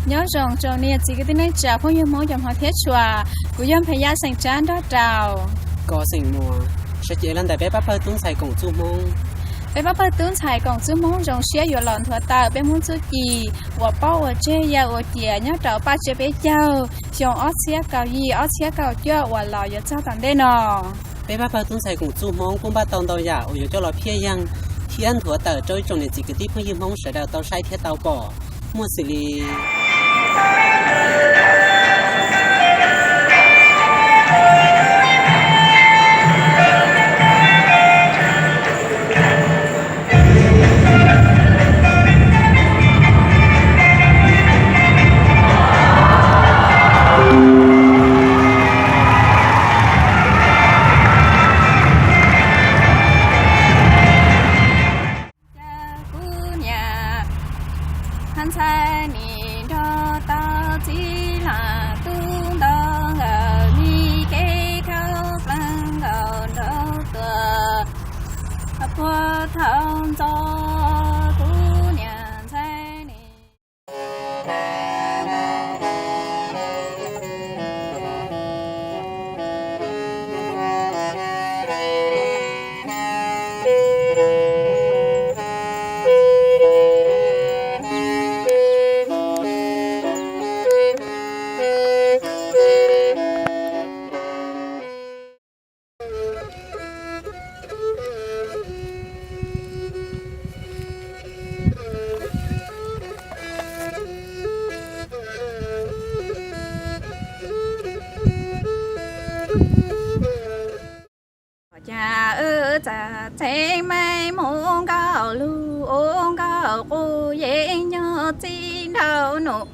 Nyob zoo rau niam txiv kwv tij neej tsa phooj ywg Hmoob cov hmov thiab tshua, kuv yog Nphas Yaj xeem Tsab nrog rau Kos xeem Muas, sawv cev los ntawm peb pab pawg tub ntxhais koom txuj Hmoob. Peb pab pawg tub ntxhais koom txuj Hmoob zoo siab yuav los nthuav tawm peb Hmoob txuj ci uas paub ua tseg yawg ua ciav nyob rau paj tsiab peb caug xyoo ob txhiab kaum yim ob txhiab kaum cuaj uas los yuav txog tom ntej no. Peb pab pawg tub ntxhais koom txuj Hmoob kuj npaj tau ntau yam uas yuav coj los phiaj yeeg thiab nthuav tawm rau ib tsoom niam txiv kwv tij phooj ywg Hmoob sawv daws tau saib thiab tau pom, muaj xws li Kuv niam ntxhais nim nrog tau txiv laus tub ntoo nkawd mi kev khau plees nkaus nraug tuag puag thaum ntxov kuv niam ntxhais nim Cas wb txawm txheeb meej mus nkaum lug ua nkaum qub yeej nyuag txij nraug nus.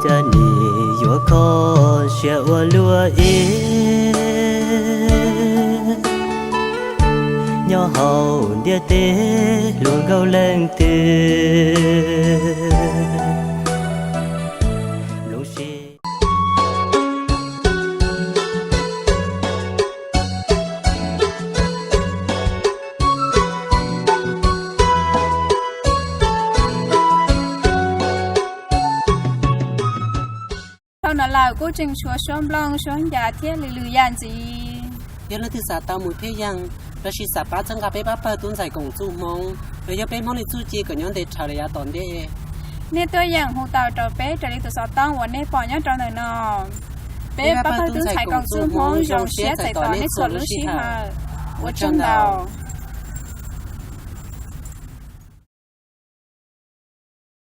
Cas nim yuav kho siab ua luaj ib, nyob hauv ntiaj teb hluas nkauj leej twg zoo siab. Dhau no lawm kuj tseem tshuav suab nplooj suab ncas thiab lwm lwm yam ntxiv. Yog leej twg xav tau mus phiaj yeeg lossis xav pab txhawb nqa peb pab pawg tub ntxhais koom txuj Hmoob los yog peb Hmoob li txuj ci kom nyob ntev dhawv li yav tom ntej, nej tuaj yeem hu tau rau peb raws li tus xov tooj uas nej pom nyob rau ntawm no. Peb pab pawg tub ntxhais koom txuj Hmoob zoo siab txais tos nej txhua lub sij hawm. Ua tsaug ntau.